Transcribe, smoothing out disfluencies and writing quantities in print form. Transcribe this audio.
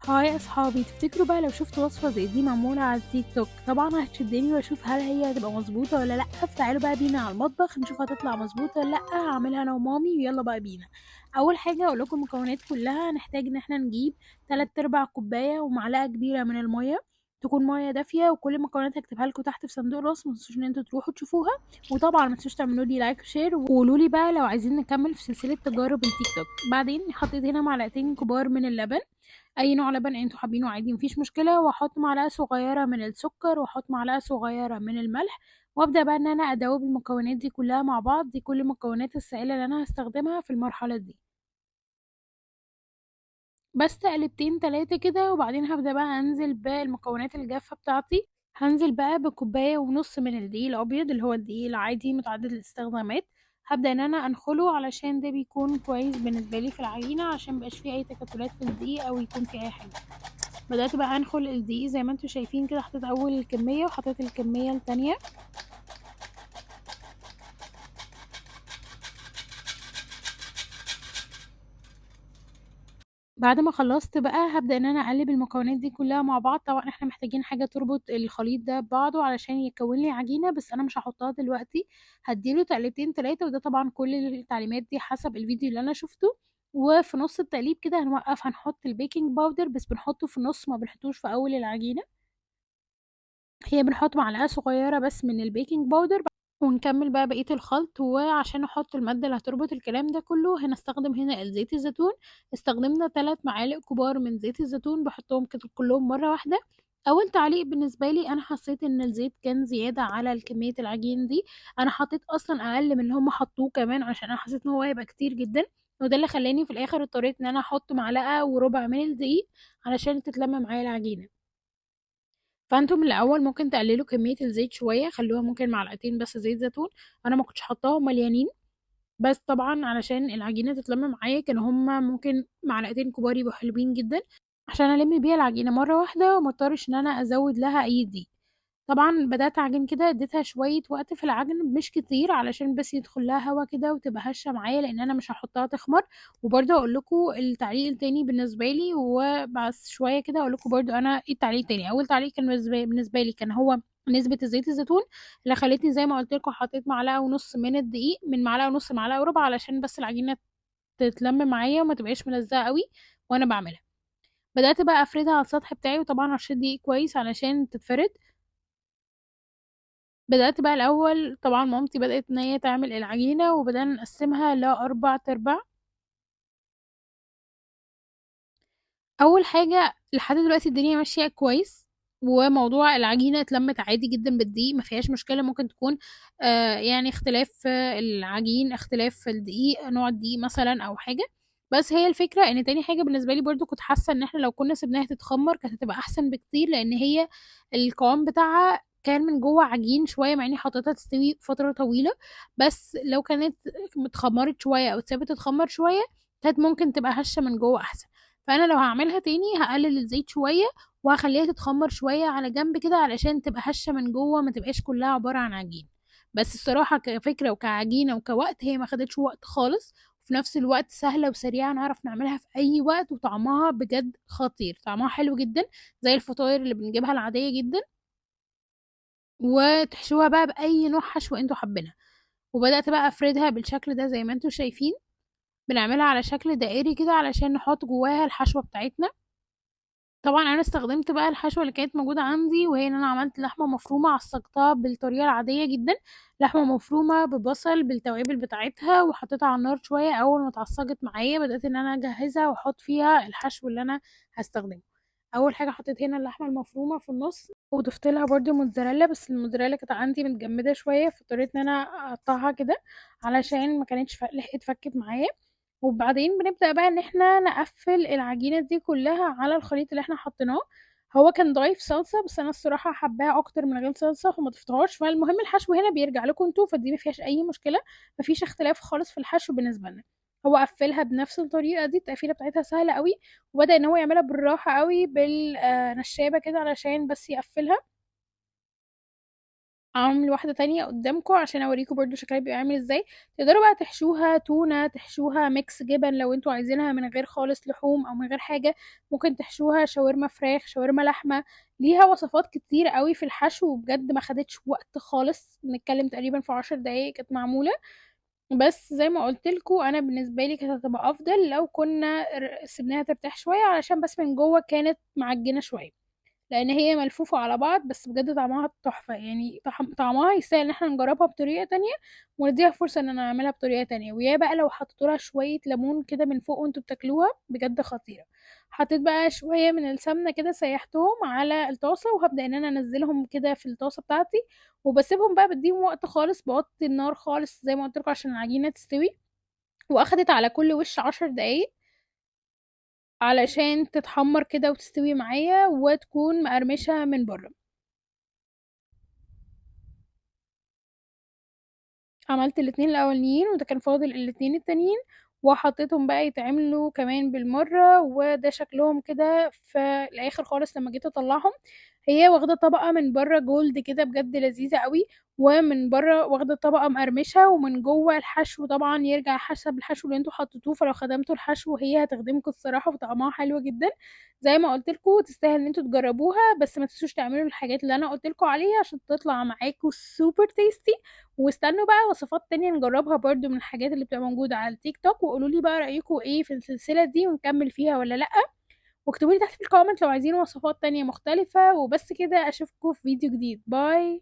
Hi اصحابي، تفتكروا بقى لو شفت وصفه زي دي معمولة على التيك توك طبعا هتشدني واشوف هل هي هتبقى مظبوطة ولا لا. فتعالوا بقى بينا على المطبخ نشوف هتطلع مظبوطة ولا لا. هعملها انا ومامي، ويلا بقى بينا. اول حاجة اقول لكم المكونات كلها. هنحتاج ان احنا نجيب 3/4 كوباية ومعلقة كبيرة من المية، تكون مية دافيه، وكل المكونات هكتبها لكم تحت في صندوق الوصف، ما تنسوش ان انتوا تروحوا تشوفوها. وطبعا ما تنسوش تعملوا لي like و share، وقولوا لي بقى لو عايزين نكمل في سلسلة تجارب التيك توك. بعدين حطيت هنا معلقتين كبار من اللبن، اي نوع لبن انتوا حابينه عادي مفيش مشكلة، واحط معلقه صغيرة من السكر، واحط معلقه صغيرة من الملح، وابدا بقى ان انا ادوب المكونات دي كلها مع بعض. دي كل المكونات السائلة اللي انا هستخدمها في المرحلة دي. بس تقلبتين تلاتة كده، وبعدين هبدا بقى انزل بالمكونات الجافه بتاعتي. هنزل بقى بكوبايه ونص من الدقيق الابيض اللي هو الدقيق العادي متعدد الاستخدامات. هبدا ان انا انخله علشان ده بيكون كويس بالنسبة لي في العجينة، عشان ميبقاش فيه اي تكتلات في الدقيق او يكون فيه اي حاجة. بدات بقى انخل الدقيق زي ما انتم شايفين كده، حطيت اول الكمية وحطيت الكمية التانية. بعد ما خلصت بقى هبدأ ان انا اقلب المكونات دي كلها مع بعض. طبعا احنا محتاجين حاجة تربط الخليط ده ببعضه علشان يكون لي عجينة، بس انا مش هحطها دلوقتي، هديله تقلبتين تلاتة. وده طبعا كل التعليمات دي حسب الفيديو اللي انا شفته. وفي نص التقليب كده هنوقف، هنحط ال baking powder، بس بنحطه في النص ما بنحطوش في اول العجينة. هي بنحط معلقة صغيرة بس من ال baking powder، ونكمل بقى بقية الخلط. وعشان نحط المادة اللي هتربط الكلام ده كله هنستخدم هنا الزيت الزيتون. استخدمنا 3 معالق كبار من زيت الزيتون، بحطهم كده كلهم مرة واحدة. اول تعليق بالنسبة لي، انا حسيت ان الزيت كان زيادة على كمية العجين دي. انا حطيت اصلا اقل من اللي هم حطوه كمان، عشان انا حسيت ان هو هيبقى كتير جدا، وده اللي خلاني في الاخر اضطريت ان انا احط معلقة وربع من الدقيق علشان تتلم معايا العجينة. فانتم من الاول ممكن تقللوا كمية الزيت شوية، خلوها ممكن معلقتين بس زيت زيتون. انا ما كنتش حطاهم مليانين، بس طبعا علشان العجينة تتلم معايا كانوا هما ممكن معلقتين كبار يبقوا حلوين جدا، عشان الم بيها العجينة مرة واحدة وما اضطرش ان انا ازود لها اي دقيق. طبعا بدات اعجن كده، اديتها شوية وقت في العجن مش كتير علشان بس يدخل لها هوا كده وتبقى هشه معايا، لان انا مش هحطها تخمر. وبرده اقول لكم التعليق التاني بالنسبة لي، وبس شوية كده اقول لكم برده انا ايه التعليق التاني. اول تعليق كان بالنسبة لي كان هو نسبه الزيت الزيتون اللي خلتني زي ما قلت لكم حطيت معلقه ونص من الدقيق، من معلقه ونص معلقه وربع، علشان بس العجينة تتلم معايا وما تبقاش ملزقه قوي وانا بعملها. بدات بقى افردها على السطح بتاعي، وطبعا رشيت دقيق كويس علشان تتفرد. بدأت بقى الأول طبعا مامتي بدأت إن هي تعمل العجينة، وبدأنا نقسمها لأربع أرباع. أول حاجة لحد دلوقتي الدنيا ماشية كويس، وموضوع العجينة اتلمت عادي جدا بالدقيق، ما فيهاش مشكلة. ممكن تكون اختلاف في العجين، اختلاف في الدقيق، نوع الدقيق مثلا أو حاجة. بس هي الفكرة ان تاني حاجة بالنسبة لي برضو كنت حاسة ان احنا لو كنا سيبناها تتخمر كانت هتبقى احسن بكتير، لان هي القوام بتاعها كان من جوه عجين شوية، مع اني حطيتها تستوي فترة طويلة، بس لو كانت اتخمرت شوية او اتسابت تتخمر شوية كانت ممكن تبقى هشة من جوه احسن. فانا لو هعملها تاني هقلل الزيت شوية وهخليها تتخمر شوية على جنب كده علشان تبقى هشة من جوه، ما تبقاش كلها عبارة عن عجين. بس الصراحة كفكرة وكعجينة وكوقت هي ما خدتش وقت خالص، وفي نفس الوقت سهلة وسريعة، نعرف نعملها في أي وقت، وطعمها بجد خطير، طعمها حلو جدا زي الفطاير اللي بنجيبها العادية جدا. وتحشوها بقى بأي نوع حشو انتوا حابينها. وبدأت بقى أفردها بالشكل ده زي ما انتوا شايفين، بنعملها على شكل دائري كده علشان نحط جواها الحشوة بتاعتنا. طبعا انا استخدمت بقى الحشوة اللي كانت موجودة عندي، وهي ان انا عملت لحمة مفرومة، عصقتها بالطريقة العادية جدا، لحمة مفرومة ببصل بالتوابل بتاعتها، وحطيتها على النار شوية. اول ما اتعصجت معايا بدأت ان انا اجهزها واحط فيها الحشو اللي انا هستخدمه. اول حاجة حطيت هنا اللحمة المفرومة في النص، وضفت لها برده موتزاريلا، بس الموتزاريلا كانت عندي متجمدة شوية، فاضطريت ان انا اقطعها كده علشان ما كانتش لحقت فكت معايا. وبعدين بنبدأ بقى ان احنا نقفل العجينة دي كلها على الخليط اللي احنا حطيناه. هو كان ضايف صلصة، بس انا الصراحة حباها اكتر من غير صلصة فما ضفتهاش. فالمهم الحشو هنا بيرجع لكم انتوا، فدي ما فيهاش اي مشكلة، ما فيش اختلاف خالص في الحشو بالنسبة لنا. هو قفلها بنفس الطريقة دي، التقفيلة بتاعتها سهلة قوي، وبدأ ان هو يعملها بالراحة قوي بالنشابة كده علشان بس يقفلها. اعمل واحدة تانية قدامكم عشان اوريكم برضو شكلها بيبقى عامل ازاي. تقدروا بقى تحشوها تونه، تحشوها mix جبن لو انتوا عايزينها من غير خالص لحوم او من غير حاجة، ممكن تحشوها شاورما فراخ، شاورما لحمه. ليها وصفات كتير قوي في الحشو، وبجد ما خدتش وقت خالص، بنتكلم تقريبا في 10 دقايق كانت معمولة. بس زي ما قلت لكم انا بالنسبة لي كانت هتبقى افضل لو كنا سيبناها ترتاح شوية، علشان بس من جوه كانت معجنه شوية لان هي ملفوفه على بعض. بس بجد طعمها تحفة، طعمها يستاهل ان احنا نجربها بطريقة تانية ونديها فرصة ان انا اعملها بطريقة تانية. ويا بقى لو حطيتوا لها شوية ليمون كده من فوق وانتوا بتاكلوها بجد خطيرة. حطيت بقى شوية من السمنة كده سيحتهم على الطاسه، وهبدا ان انا انزلهم كده في الطاسه بتاعتي، وبسيبهم بقى بديهم وقت خالص، بوطي النار خالص زي ما قلت لكم عشان العجينة تستوي. واخدت على كل وش 10 دقايق علشان تتحمر كده وتستوي معايا وتكون مقرمشه من بره. عملت الاتنين الاولانيين وده كان فاضل الاتنين التانيين، وحطيتهم بقى يتعملوا كمان بالمرة. وده شكلهم كده في الاخر خالص لما جيت اطلعهم. هي واخده طبقه من بره جولد كده بجد لذيذة قوي، ومن بره واخده طبقه مقرمشه، ومن جوه الحشو طبعا يرجع حسب الحشو اللي انتوا حطيتوه، فلو خدمتوا الحشو هي هتخدمكم الصراحة، وطعمها حلو جدا زي ما قلت لكم. تستاهل ان انتوا تجربوها، بس ما تنسوش تعملوا الحاجات اللي انا قلت لكم عليها عشان تطلع معاكم super tasty. واستنوا بقى وصفات تانية نجربها برضو من الحاجات اللي بتبقى موجودة على التيك توك، وقولوا لي بقى رأيكم ايه في السلسلة دي ونكمل فيها ولا لأ، واكتبوا لي تحت في ال comment لو عايزين وصفات تانية مختلفة. وبس كده، اشوفكم في فيديو جديد. bye.